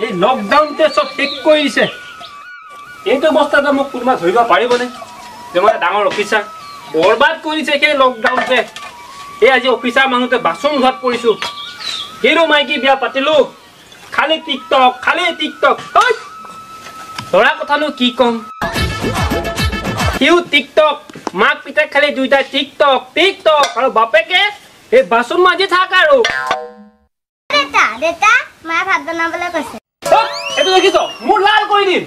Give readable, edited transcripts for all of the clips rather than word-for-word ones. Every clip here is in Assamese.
এই লকডাউনতে চব শেষ কৰি দিছে। এইটো অৱস্থাতে মোক কোনোবা ধৰিব পাৰিবনে যে মই ডাঙৰ অফিচাৰ? বৰবাদ কৰি দিছে সেই লকডাউনতে। এই আজি অফিচাৰ মানুহতে বাচন ধোৱাত পৰিছোঁ। হিৰো মাইকী বিয়া পাতিলোঁ, খালি টিকটক, খালি টিকটক। ল'ৰা কথানো কি ক'ম, সিও টিকটক, মাক পিতাক খালি দুইটা টিকটক টিকটক, আৰু বাপেকে এই বাচন মাজি থাক। আৰু এইটো দেখিছ, মোৰ লাল কৰি দিম।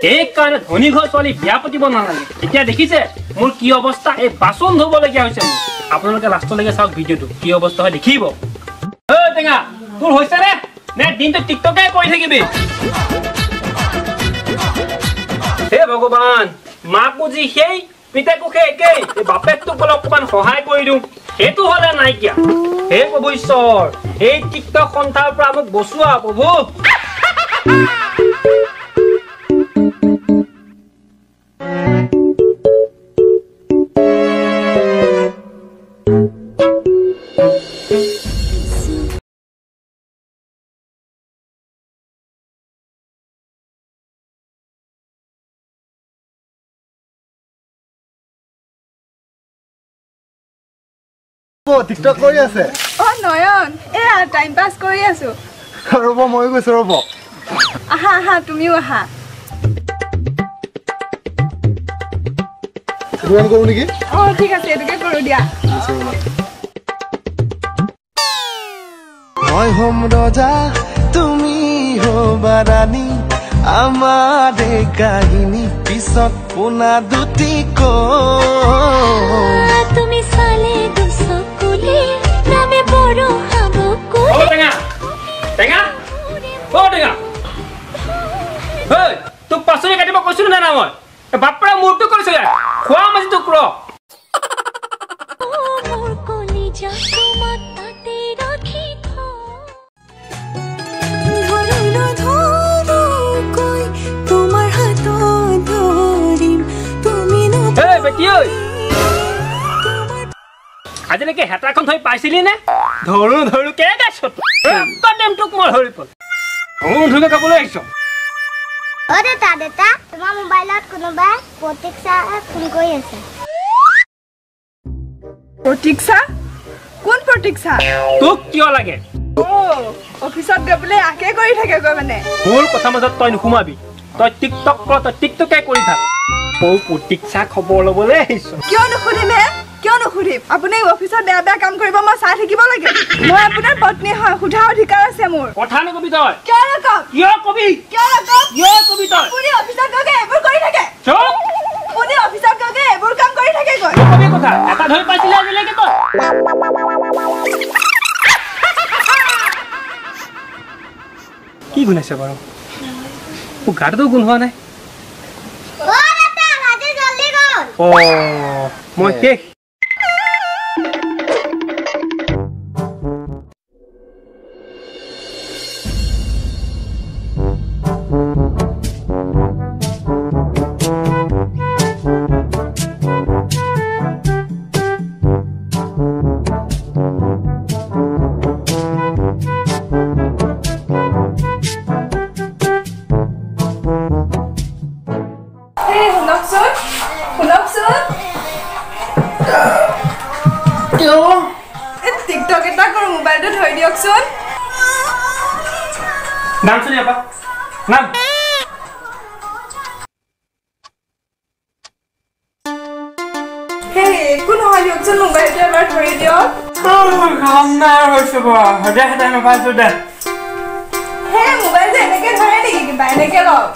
সেইকাৰণে ধনী ঘৰ ছোৱালী বিয়া পাতিব নালাগে। এতিয়া দেখিছে মোৰ কি অৱস্থা, এই বাচন ধুবলগীয়া হৈছে মোৰ। আপোনালোকে লাষ্টলৈকে চাওক ভিডিঅ'টো, কি অৱস্থা হয় দেখিব। ঐ টেঙা, তোৰ হৈছে নে নে দিনটো টিকটকে কৰি থাকিবি? হে ভগৱান, মাকো যি সেই পিতেকো সেই একেই। এই বাপেকটোক বোলে অকণমান সহায় কৰি দিওঁ, সেইটো হ'লে নাইকিয়া। হে প্ৰভু ঈশ্বৰ, এই টিকটক সন্থাৰ পৰা মোক বচোৱা প্ৰভু। টিকটক কৰি আছে। অ নয়ন, এয়া টাইম পাছ কৰি আছো। ৰ'ব, ময়ো গৈছো, ৰ'ব। আহা আহা, তুমিও আহা। কৰো নেকি? অ ঠিক আছে, এইটোকে কৰো দিয়া। মই হ'ম ৰজা, তুমি হ'বা ৰাণী, আমাৰ কাহিনী পিছত পোনা দুটি তুমি চালে দুচকুলে নামে বৰষাব। টেঙা, অ টেঙা, ঐ তোক পাচলি কাটিব কৈছিলো নে নাই মই? বাপৰে মূৰটো কৰিছিলে খোৱা মাজি তোক ৰ। আজিলৈকে হেতাখন ধৰি পাইছিলি নে? ধৰো ধৰো কেনেকে তোক মই ধৰি পালো। ধৰি খাবলৈ আহিছ। অ দেউতা, দেউতা, তোমাৰ মোবাইলত কোনোবাই প্ৰতীক ছাৰে ফোন কৰি আছে। প্ৰতীক ছাৰ? কোন প্ৰতীক ছাৰ? তোক কিয় লাগে? অ অফিচত গৈ পেলাই আকে কৰি থাকেগৈ মানে। মোৰ কথা মাজত তই নোসোমাবি, তই টিকটক কৰ, তই টিকটকে কৰি থাক। মই প্ৰতীক ছাৰ খবৰ ল'বলৈ আহিছো। কিয় নুসুধিম হে? কিয় নুসুধিম? আপুনি অফিচত বেয়া বেয়া কাম কৰিব, মই চাই থাকিব লাগে? মই আপোনাৰ পত্নী হয়, সোধা অধিকাৰ আছে মোৰ। কথা নকবি তই। কিয় নকম? কিয় কবি? কিয় নকম? কিয় কবি তই? আপুনি অফিচত গৈ এইবোৰ কৰি থাকে। চুপ! আপুনি অফিচত গৈ এইবোৰ কাম কৰি থাকেগৈ। নকবি কথা। এটা ধৰি পাইছিলি আজিলৈকে তই? কি গুণাইছে বাৰু? মোৰ গাটোতো গুণ হোৱা নাই। অ মই শেষ। শুনকচোন, শুনকচোন, টিকটক এটা কৰোঁ, মোবাইলটো ধৰি দিয়কচোন। নামচোন ইয়াৰ পৰা, নাম। সেই একো নহয় দিয়কচোন, মোবাইলটো এবাৰ ধৰি দিয়ক। সেই মোবাইলটো এনেকে ধৰে নেকি কিবা? এনেকে লওক।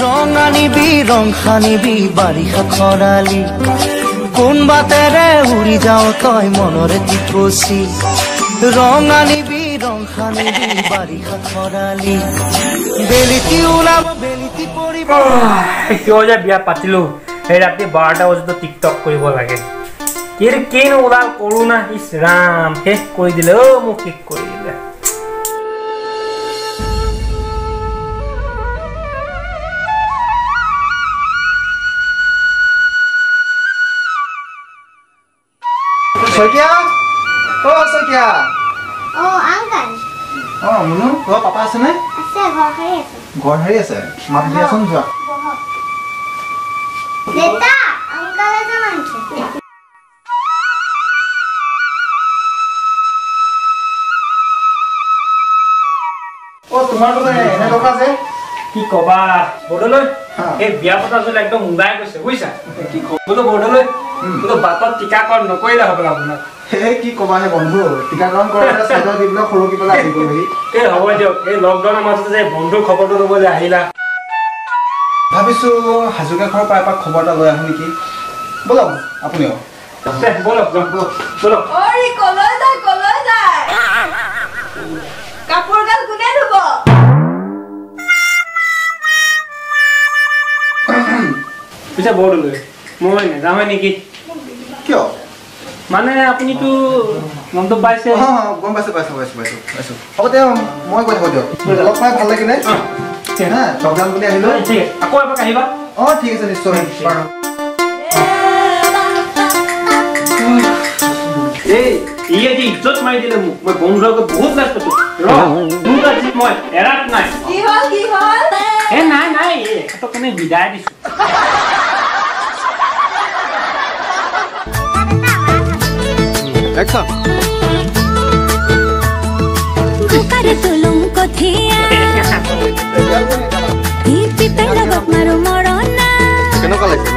ৰং আনিবি, ৰং সানিবি বাৰিষা খৰালি, কোন বাটেৰে উৰি যাওঁ তই মনৰে টিপচি। ৰং আনিবি, ৰং সানিবি বাৰিষা খৰালি, বেলিটি ওলাব বেলিটি পৰিব। কিয় যে বিয়া পাতিলো, সেই ৰাতি 12টা বজাতো টিকটক কৰিব লাগে। কিনো ওলাল কৰোণা, ইছ ৰাম, শেষ কৰি দিলে অ, মোক শেষ কৰি দিলে। শইকীয়া, অ শইকীয়া। শইকীয়া। অ আংকল। অ মুনু, তোমাৰ পাপা আছেনে? আছে, ঘৰ সাৰি আছে। ঘৰ সাৰি আছে? মাত দিয়াচোন যোৱা। দেউতা, আংকল এজন আহিছে। অ তোমাৰ এনে টকা যে কি কবা বৰদলৈ, এই বিয়া পতা জোল একদম ওলাই গৈছে বুজিছা। কি বোলো বৰদলৈ, বোলো বাটত টীকাকৰণ নকৰিলে হ'ব আপোনাক। এই কি কবা হে বন্ধু, টীকাকৰণ কৰা চাইডত দি পেলাই সৰকি পেলাই আহি গ'লহি। এই হ'ব দিয়ক, এই লকডাউনৰ মাজতে যে বন্ধুৰ খবৰটো ল'ব যে আহিলা। ভাবিছো হাজৰিকা ঘৰৰ পৰা এপাক খবৰ এটা লৈ আহোঁ নেকি। ব'লক আপুনিও। ব'লক ব'লক। কলৈ যায় কলৈ যায়, কাপোৰ গাল কোনে ধুব? পিছে বৰদলৈ, মই নাযাওঁহে নেকি? কিয়? মানে আপুনিতো গমটো পাইছে। গম পাইছো পাইছো পাইছো পাইছো পাইছো। হ'ব দিয়ক, মই গৈ থাকোঁ দিয়ক। লগ পাই ভাল লাগিলে। হা, লকডাউন বুলি আহিলোঁ। ঠিক আছে, আকৌ এপাক আহিবা। অঁ ঠিক আছে, নিশ্চয়। এই ই আজি ইজ্জত মাৰি দিলে মোক। মই বন্ধুৰ আগত বহুত লাজ পাইছো। ৰ তোৰ আজি মই এৰাত নাই। কি হ'ল কি হ'ল? এ নাই নাই, এখেতক মানে বিদায় দিছো। কেনেকুৱা লাগিছে?